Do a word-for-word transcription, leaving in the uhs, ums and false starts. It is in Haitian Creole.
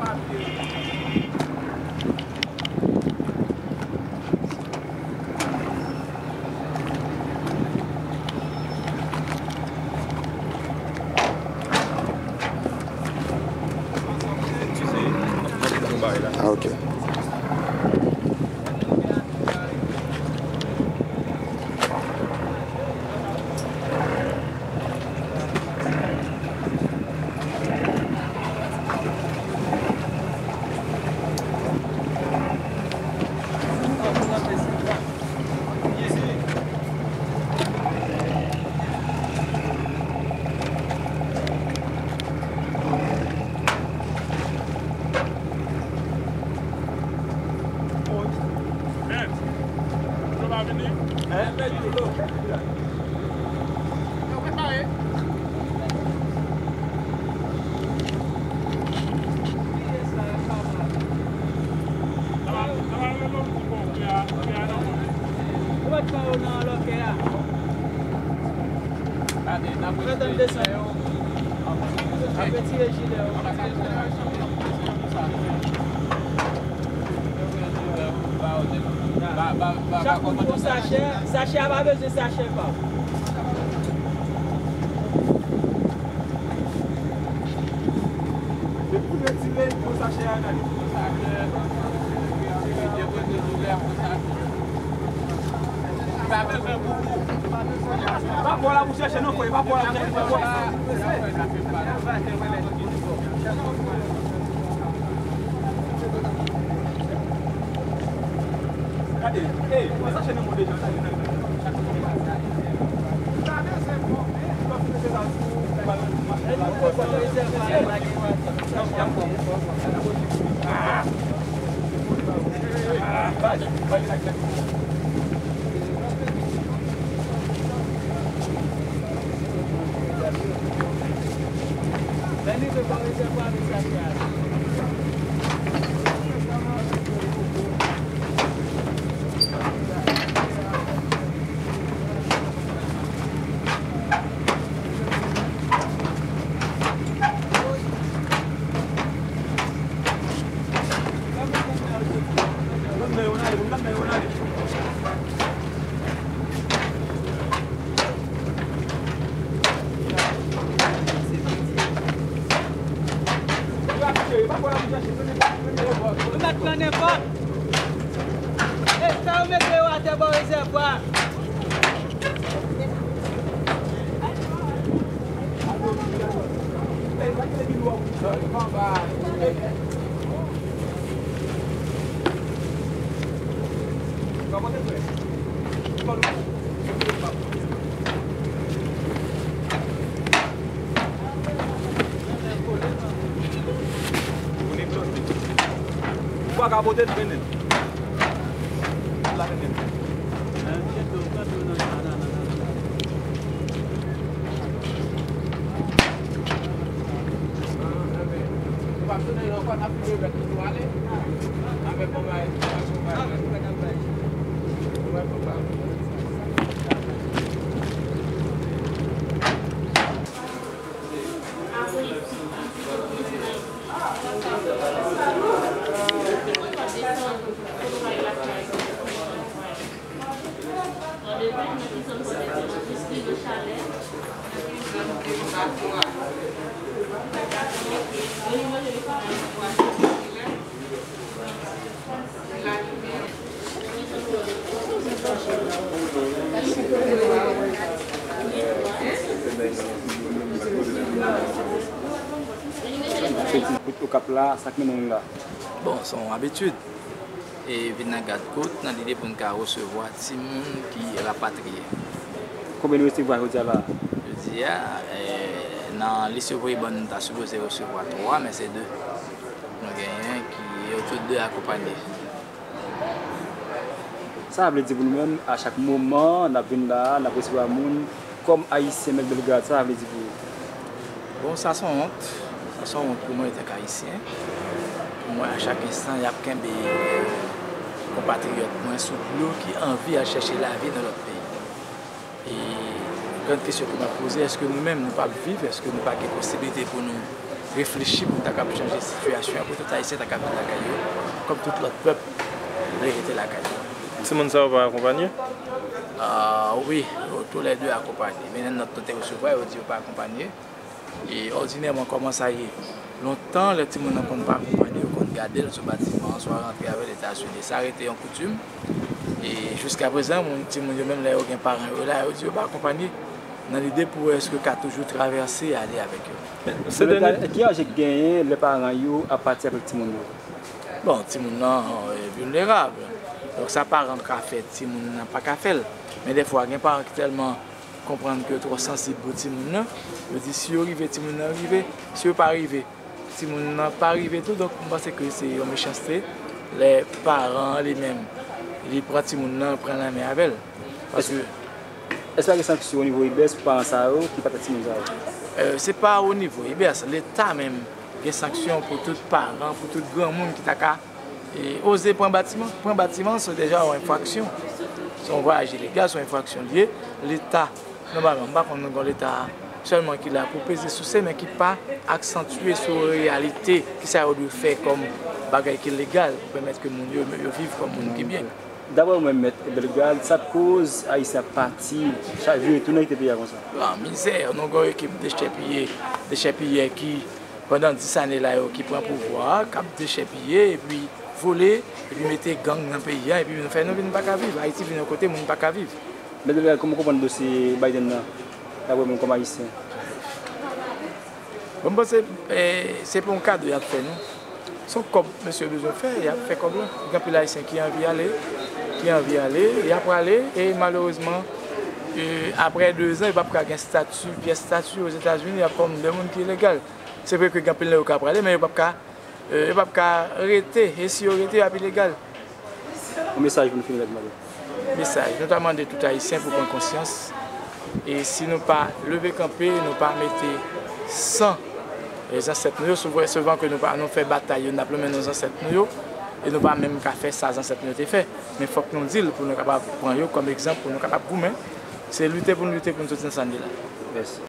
Ah, ok. Chak moun pou sachè, sachè a pa bezwen sachè pa w. Se pou retire pou sachè a, gade. Pa bezwen pou ou. Pa pou la pou chèche non, frè, pa pou la pou chèche, pa pou la. Gade, hey, sa chèn nan mode jan, gade, gade. Nou mèt pran nenpòt. E sa yo mete yo atè bò rezèvwa. Ou pa ka pote l, mennen l. La mennen l. Bout Okap la, sa k mennen nou la? Bon, se yon abitid. E vin nan Gad Kot nan lide pou n ka resevwa timoun ki rapatriye. Konbyen nou resevwa jodi a la? Jodi a, e, nan lis yo voye ban nou, nou ta sipoze resevwa twa, men se de. Nou genyen ki yo tout de akonpaye. Sa vle di pou nou menm, a chak moman, n ap vin la a, n ap resevwa moun, kòm Ayisyen, Mèt Bellegarde, sa vle di pou ou? Bon, sa se yon wont. Sa se yon wont pou mwen, antank Ayisyen. Pou mwen, a chak enstan, y ap kenbe konpatriyòt mwen sou dlo ki anvi al chèche lavi nan lòt peyi. E grann kesyon ke m ap poze, èske nou menm, nou p ap viv? Èske nou pa gen posiblite pou nou reflechi pou n ta kab chanje sitiyasyon an, pou tout Ayisyen ta kab vin lakay yo, kòm tout lòt pèp vle rete lakay yo. Timoun sa yo pa akonpanye? Ah, wi, yo toulède akonpanye. Men nan nòt nou te resevwa, yo di yo pa akonpanye. E òdinèman, kòman sa ye? Lontan, lè timoun nan konn pa akonpanye, yo konn gade l sou batiman an, swa rantre avè l Etazini. Sa rete yon koutim. E jiskaprezan, moun, timoun yo menm, lè yo gen paran yo la, yo di yo pa akonpanye, nan lide pou wè èske yo ka toujou travèse ale avèk yo. Se dènye. Ki anje k genyen lè paran yo ap pati avèk timoun yo? Bon, timoun nan e vilnerab. Donk, sa paran ka fè, timoun nan pa ka fè l. Men dèfwa, gen paran ki tèlman konprann ke yo twò sansib pou timoun nan, yo di si yo rive, timoun nan rive. Si yo pa rive, timoun nan pa rive tou. Donk, m panse ke se yon mechanste lè paran an li menm, li pran timoun nan, pran lanmen avè l. Paske Èske pa gen sanksyon o nivo IBES pou paran sa yo ki pa fè timoun sa yo? E, se pa o nivo IBES, Leta menm gen sanksyon pou tout paran, pou tout granmoun ki ta ka e, oze pran batiman. Pran batiman, se deja yon enfraksyon. Se yon vwayaj ilegal, se yon enfraksyon l ye. Leta, nòmalman, m pa konn, nou gen yon Leta sèlman ki la pou peze souse, men ki pa aksantye sou reyalite, kisa yo dwe fè kòm bagay ki legal pou pèmèt ke moun yo, yo viv kòm moun ki byen. Daprè ou menm, Mèt Delgard, sa k koz Ayisyen ap pati, chak jou retounen kite peyi a konsa? An mizè, nou gen yon ekip dechèpiye, dechèpiyè ki, pandan dis ane la yo, ki pran pouvwa a, k ap dechèpiye, epi vole, epi mete gang nan peyi a, epi nou fè nou vin pa ka viv. Ayiti vin yon kote moun pa ka viv. Mèt Delgard, kòman w konprann dosye Biden nan, daprè ou menm kòm Ayisyen? Bon, m panse, e, se pa yon kado y ap fè nou. Se yon kòb mesye yo bezwen fè, y ap fè kòb la. Gen anpil Ayisyen ki anvi ale, ki anvi ale, y ap prale, e malerezman, e, apre dezan, yo p ap ka gen estati, pyès estati Ozetazini, y ap kòm de moun ki ilegal. Se vre ke gen anpil nan yo ka prale, men yo p ap ka, e, yo p ap ka rete, e si yo rete, y ap ilegal. Yon mesaj pou nou fini, Mèt Delgard. Mesaj, nou ta mande tout Ayisyen pou pran konsyans. E si nou pa leve kanpe, nou pa mete san, e, zansèt nou yo, souvan, souvan ke nou pa, nou fè batay yo, n ap lonmen non zansèt nou yo, e nou pa menm ka fè sa zansèt nou yo te fè. Men fòk nou di l pou nou kapab pran yo kòm egzanp, pou nou kapab goumen. Se lite pou nou lite pou nou soti nan sa n ye la. Mèsi.